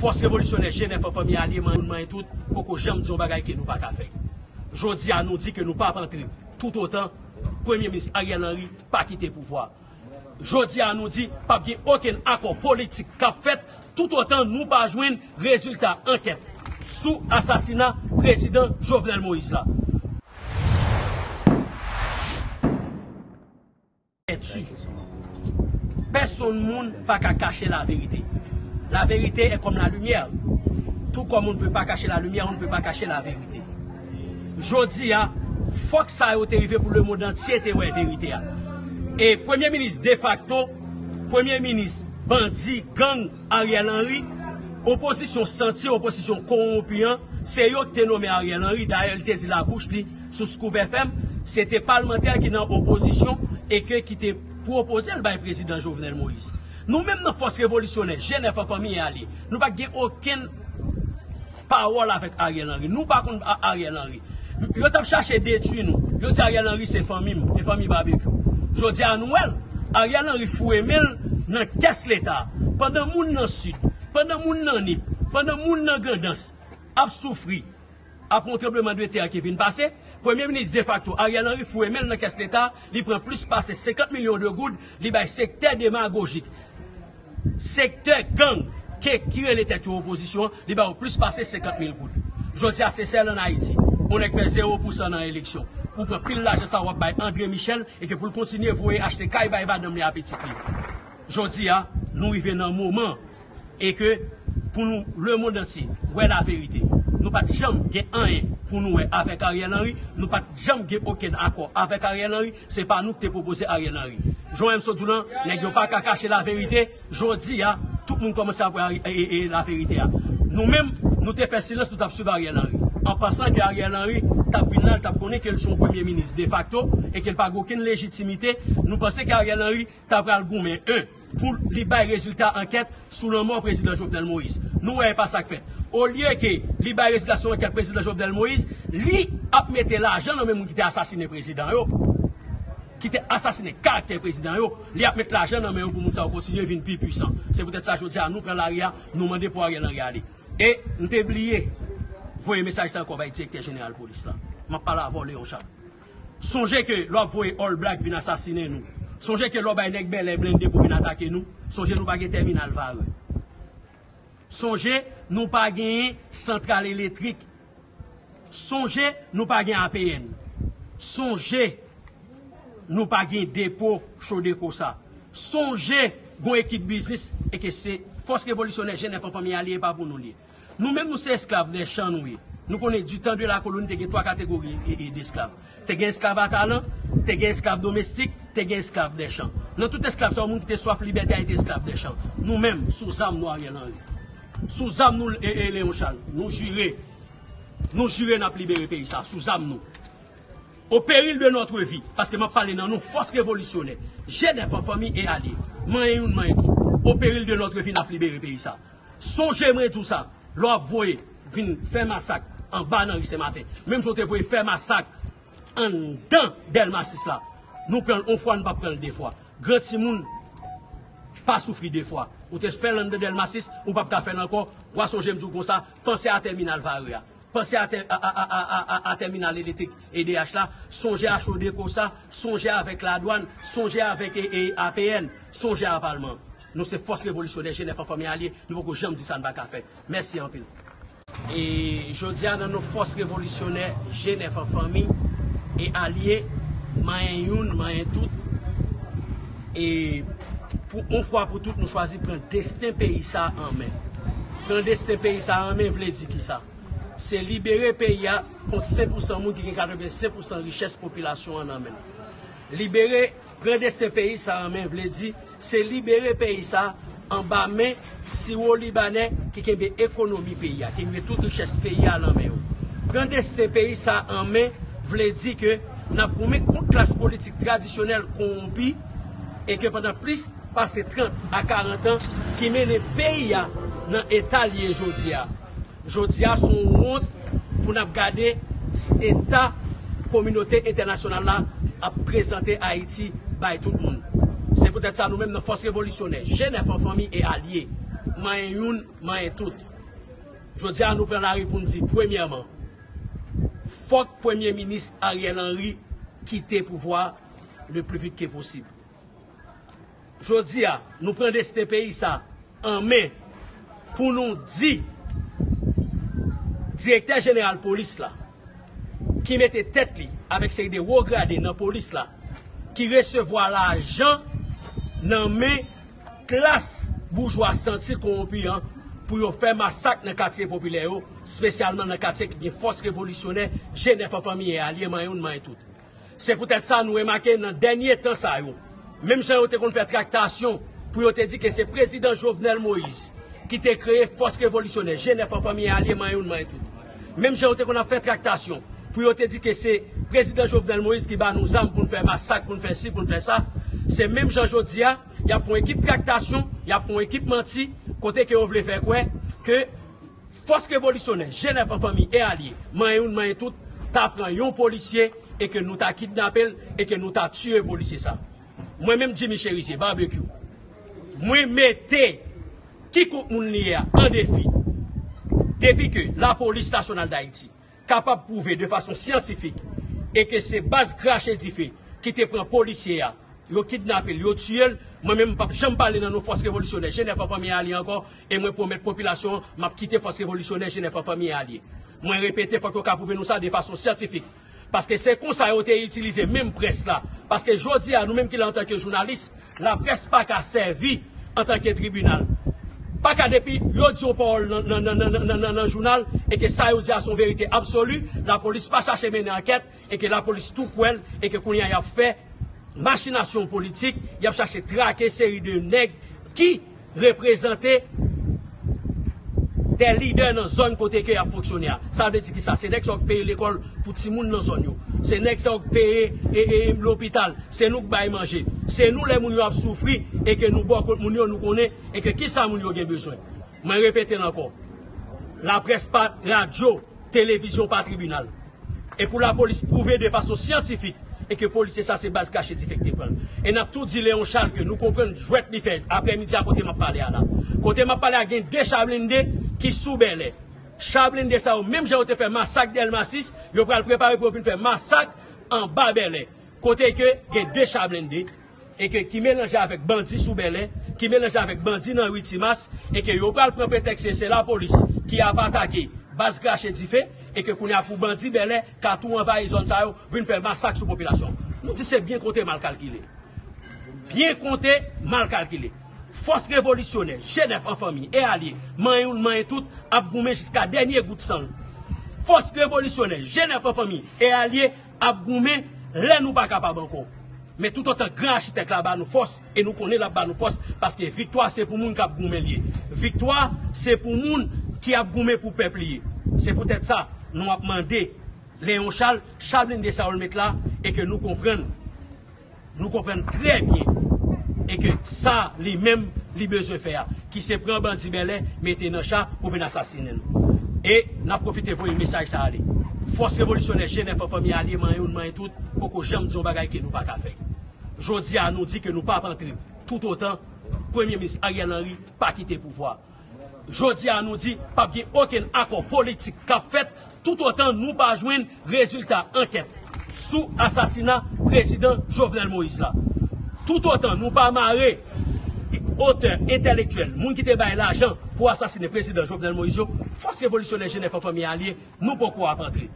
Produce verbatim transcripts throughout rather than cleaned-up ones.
Fòs Revolisyonè G nèf an fanmi alye, manyen tout, poko janm di yon bagay ke nou pa ka fè. Jodi a, nou di ke nou p ap antre toutotan Premye Minis Ariel Henry pa kite pouvwa. Jodi a, nou di p ap gen okenn akò politik k ap fèt toutotan nou pa jwenn rezilta ankèt sou asasina Prezidan Jovenel Moïse la. Pèsonn moun pa ka kache laverite. La vérité est comme la lumière. Tout comme on ne peut pas cacher la lumière, on ne peut pas cacher la vérité. Jodi a, fòk sa yo te rive pou lemonn antye te wè verite a. E premye minis defakto, premye minis bandi, gang, Ariel Henry, opozisyon santi, opozisyon kowonpi an, se yo ki te nonmen Ariel Henry. Dayè, li te di labouch li sou Scoop F M, se te palmantè ki nan opozisyon e ke ki te pwopoze l bay prezidan Jovenel Moïse. Nou menm nan Fòs Revolisyonè, G nèf an fanmi e alye, nou pa t gen okenn pawòl avèk Ariel Henry. Nou pa konn A-, Ariel Henry. Yo t ap chache detwi nou. Yo di Ariel Henry se fanmi m, e fanmi Babekyou. Jodi a nou wè l, Ariel Henry foure men l nan kès Leta. Pandan moun nan Sid, pandan moun nan Nip, pandan moun nan Grandans ap soufri, apre yon tranblemanntè ki vin pase, premye minis defakto Ariel Henry foure men l nan kès Leta, li pran plis pase senkant milyon de goud, li bay sektè demagojik, sektè gang ke, ki rele tèt yo opozisyon, li ba yo plis pase senkant mil goud. Jodi a, se sèl ann Ayiti, yon nèg fè zewo pousan nan eleksyon, pou pran pil lajan sa w ap bay André Michel e ke pou l kontinye voye achte kay bay madanm li a pitit li. Jodi a, nou rive nan moman e ke pou nou, lemonn antye wè laverite. Nou pa t janm gen anyen pou nou wè avèk Ariel Henry, nou pa t janm gen okenn akò avèk Ariel Henry, se pa nou ki te pwopoze Ariel Henry. Jan M. Sot di w lan, nèg yo pa ka kache laverite, jodi a, tout moun kòmanse ap wè Ari-, e, e, e, laverite a. Nou menm, nou te fè silans, nou t ap swiv Ariel Henry. An pansan ke Ariel Henry t ap vin la, l t ap konnen ke l se yon premye minis defakto e ke l pa gen okenn lejitimite, nou panse ke Ariel Henry ta pral goumen, en, pou li bay rezilta ankèt sou lanmò prezidan Jovenel Moïse. Nou wè e pa sa k fèt. Olye ke li bay rezilta sou ankèt prezidan Jovenel Moïse, li ap mete lajan nan men moun ki te asasinen prezidan yo, ki te asasinen karaktè prezidan yo, li ap met lajan nan men yo pou moun sa yo kontinye vin pi pwisan. Se poutèt sa jodi a nou pran lari a, nou mande pou Ariel Henry ale. E m te bliye voye mesaj sa ankò bay direktè jeneral polis la. M ap pale avè w, Léon Charles. Sonje ke lè w ap voye All Black vin asasinen nou, sonje ke lè w bay nèg bèlè blende pou vin atake nou, sonje nou pa gen tèminal vare. Sonje nou pa genyen santral elektrik. Sonje nou pa gen A P N. Sonje nou pa gen depo Codeco sa. Sonje gon ekip biznis e ke se Fòs Revolisyonè G nèf an fanmi alye, e pa pou nou li ye. Nou menm, nou se esklav dè chan nou ye. Nou konnen du temps de la colonie te gen twa kategori e, e, desklav. Te gen esklav a talan, te gen esklav domestik, te gen esklav dè chan. Nan tout esklav sa yo, moun ki te swaf libète a te esklav dè chan. Nou menm, sou zam nou Ariel Henry. Sou zam nou e, e, Léon Charles. Nou jire. Nou jire n ap libere peyi sa, sou zam nou. Au péril de notre vie, paske m ap pale nan non Fòs Revolisyonè, G nèf an fanmi e alye, manyen youn, manyen tout. Au péril de notre vie, n ap libere peyi sa. Sonje mwen di w sa, lè w ap voye vin fè masak anba nan ri Senmaten, menm jan w te voye fè masak anndan Dèlma sis la, nou pran l yon fwa, nou p ap pran l de fwa. Gran timoun pa soufri de fwa. Ou te fè l anndan Dèlma sis, ou p ap ka fè l ankò. W a sonje m di w konsa, panse a tèminal vare a. Panse a tè-, a, a tèminal elektrik E D H la, sonje a Codeco sa, sonje avèk ladwàn, sonje avèk, e, e, A P N, sonje a palman. Nou se Fòs Revolisyonè G nèf an fanmi alye, nou poko janm di sa n pa ka fè. Mèsi anpil. E jodi a nan non Fòs Revolisyonè G nèf an fanmi e alye, manyen youn, manyen tout. E pou yon fwa pou tout, nou chwazi pran desten peyi sa an men. Pran desten peyi sa an men vle di kisa? Se libere peyi a kont senk pousan moun ki gen katrevensenk pousan richès popilasyon an nan men l. Libere, pran desten peyi sa an men vle di se libere peyi sa anba men siwo libanè ki kenbe ekonomi peyi a, ki kenbe tout richès peyi a nan men yo. Pran desten peyi sa an men vle di ke n ap goumen kont klas politik tradisyonèl kowonpi e ke pandan plis pase trant a karant an ki mennen peyi a nan eta l ye jodi a. Jodi a, se yon wont pou n ap gade eta kominote entènasyonal la ap prezante Ayiti bay tout moun. Se poutèt sa, nou menm nan Fòs Revolisyonè, G nèf an fanmi e alye, manyen youn, manyen tout. Jodi a, nou pran lari pou n di, premyèman, fòk Premye Minis Ariel Henry kite pouvwa le plus vite que possible. Jodi a, nou pran desten peyi sa an men pou nou di direktè jeneral polis la, ki mete tèt li avèk seri de wo grade nan polis la, ki resevwa lajan nan men klas boujwa santi kowonpi an pou yo fè masak nan katye popilè yo, espesyalman nan katye ki gen fòs revolisyonè, G nèf an fanmi e alye, manyen youn, manyen tout. Se poutèt sa nou remake nan dènye tan sa yo, menm jan yo te konn fè traktasyon pou yo te di ke se prezidan Jovenel Moïse ki te kreye fòs revolisyonè, G nèf an fanmi e alye, manyen youn, manyen tout. Menm jan yo te konn ap fè traktasyon pou yo te di ke se prezidan Jovenel Moïse ki ba nou zam pou n fè masak, pou n fè si, pou n fè sa, se menm jan jodi a, y ap fè yon ekip traktasyon, y ap fè yon ekip manti, kote ke yo vle fè kwè ke fòs revolisyonè, G nèf an fanmi e alye, manyen youn, manyen tout, ta pran yon polisye e ke nou ta kidnape l e ke nou ta tiye polisye sa. Mwen menm, Jimmy Chérizier, Barbecue, mwen mete kikont moun li ye a an defi. Depi ke Lapolis Nasyonal d Ayiti kapab pwouve de fason syantifik e ke se baz krache dife ki te pran polisye a, yo kidnape l, yo tiye l, mwen menm m p ap janm pale nan non fòs revolisyonè G nèf an fanmi e alye ankò, e mwen pwomèt popilasyon an, m ap kite fòs revolisyonè G nèf an fanmi e alye. Mwen repete, fòk yo ka pwouve nou sa de fason syantifik. Paske se konsa yo te itilize menm près la. Paske jodi a, nou menm ki la antanke jounalis, laprès pa ka sèvi antanke tribinal. Pa ka depi yo di yon pawòl nan, nan, nan, nan, nan, nan, nan jounal e ke sa yo di a se yon verite absoli, lapolis pa chache mennen ankèt e ke lapolis tou kwè l e ke kounye a y ap fè machinasyon politik, y ap chache trake seri de nèg ki reprezante de lidè nan zòn kote ke y ap fonksyone a. Sa vle di ki sa? Se nèg sa yo k peye lekòl pou timoun nan zòn yo. Se nèg sa yo k peye e, e, lopital. Se nou k bay manje. Se nou lè moun yo ap soufri e ke nou bò kont moun yo, nou konnen e ke ki sa moun yo gen bezwen. Mwen repete l ankò. Laprès pa radyo, televizyon pa tribinal. E pou lapolis pwouve de fason syantifik e ke polisye sa se baz krache dife ki te pran l. E n ap tou di Léon Charles ke nou konprann jwèt li fè aprèmidi a kote m ap pale a la. Kote m ap pale a gen de cha blende ki sou Bèlè. Cha blende sa yo, menm jan yo te fè masak Dèlma sis, yo pral prepare pou yo vin fè masak anba Bèlè. Kote ke gen de cha blende e ke ki melanje avèk bandi sou Bèlè, ki melanje avèk bandi nan ri Timas, e ke yo pral pran pretèks ke se lapolis ki ap atake baz krache dife, e ke kounye a pou bandi Bèlè ka tou anvayi zòn sa yo, vin fè masak sou popilasyon. Nou di se byen konte mal kalkile. Byen konte mal kalkile. Fòs revolisyonè, G nèf an fanmi e alye, manyen youn, manyen tout, ap goumen jiska dènye gout san l. Fòs revolisyonè, G nèf an fanmi e alye, ap goumen lè nou pa kapab ankò. Men toutotan gran achitèk la ba nou fòs, e nou konnen l ap ba nou fòs, paske viktwa se pou moun k ap goumen li ye. Viktwa se pou moun ki ap goumen pou pèp li ye. Se poutèt sa, nou ap mande Léon Charles, cha blende sa yo l met la, e ke nou konprann, nou konprann trè byen, e ke sa li menm li bezwen fè a, ki se pran bandi Bèlè, mete nan cha pou vin asasinen nou. E n ap pwofite voye mesaj sa ale. Fòs revolisyonè G nèf an fanmi alye, manyen youn, manyen tout, poko janm di yon bagay ke nou pa ka fè. Jodi a, nou di ke nou p ap antre toutotan Premye Minis Ariel Henry pa kite pouvwa. Jodi a, nou di p ap gen okenn akò politik k ap fèt toutotan nou pa jwenn rezilta ankèt sou asasina prezidan Jovenel Moïse la. Toutotan nou pa mare otè entèlektyèl, moun ki te bay lajan pou asasinen prezidan Jovenel Moïse yo, fòs revolisyonè G nèf an fanmi alye, nou poko ap antre.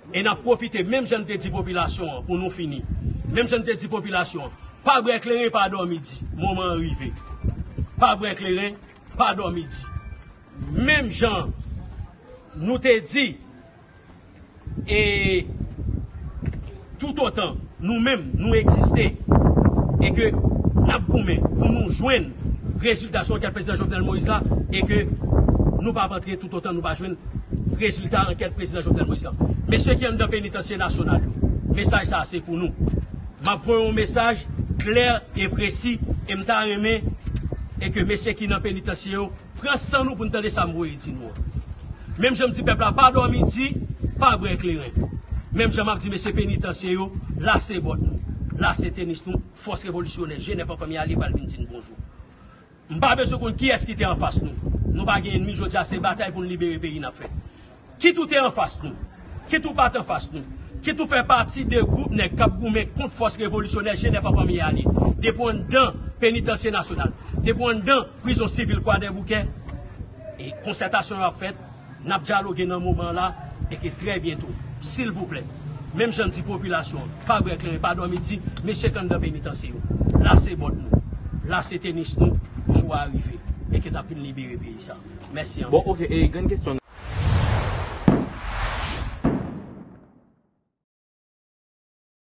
E n ap pwofite, menm jan n te di popilasyon an, pou nou fini, menm jan n te di popilasyon an, pa bwè kleren, pa dòmi di, moman an rive. Pa bwè kleren, pa dòmi di. Menm jan nou te di, e toutotan nou menm nou egziste e ke n ap goumen pou nou jwenn rezilta sou ankèt prezidan Jovenel Moïse la, e ke nou p ap antre toutotan nou pa jwenn rezilta ankèt prezidan Jovenel Moïse la. Mesye ki anndan penitansye nasyonal yo, mesaj sa a se pou nou. M ap voye yon mesaj klè e presi, e m ta renmen e ke mesye ki nan penitansye yo pran san nou pou n tande sa m voye di nou an. Menm jan m di pèp la pa dòmi di, pa bwè kleren. Menm jan m ap di mesye penitansye yo, lase bòt nou, lase tenis nou, fòs revolisyonè, G nèf an fanmi alye pral vin di n bonjou. M pa bezwen konn kiyès ki te anfas nou. Nou pa gen enmi, jodi a se batay pou n libere peyi n ap fè. Kit ou te anfas nou, kit ou pa t anfas nou, kit ou fè pati de gwoup nèg k ap goumen kont fòs revolisyonè G nèf an Fanmi Ale, depi w anndan Penitansye Nasyonal, depi w anndan prizon sivil Kwadèboukè, e konsètasyon yo ap fèt, n ap dyaloge nan moman la, e ke trè byento, silvouplè, menm jan n di popilasyon an, pa bwè kleren, pa dòmi di, mesye k anndan penitansye yo, lase bòt nou, lase tenis nou, jou a rive, e ke n ap vin libere peyi sa. Mèsi anpil. Bon, ok, e grenn kesyon.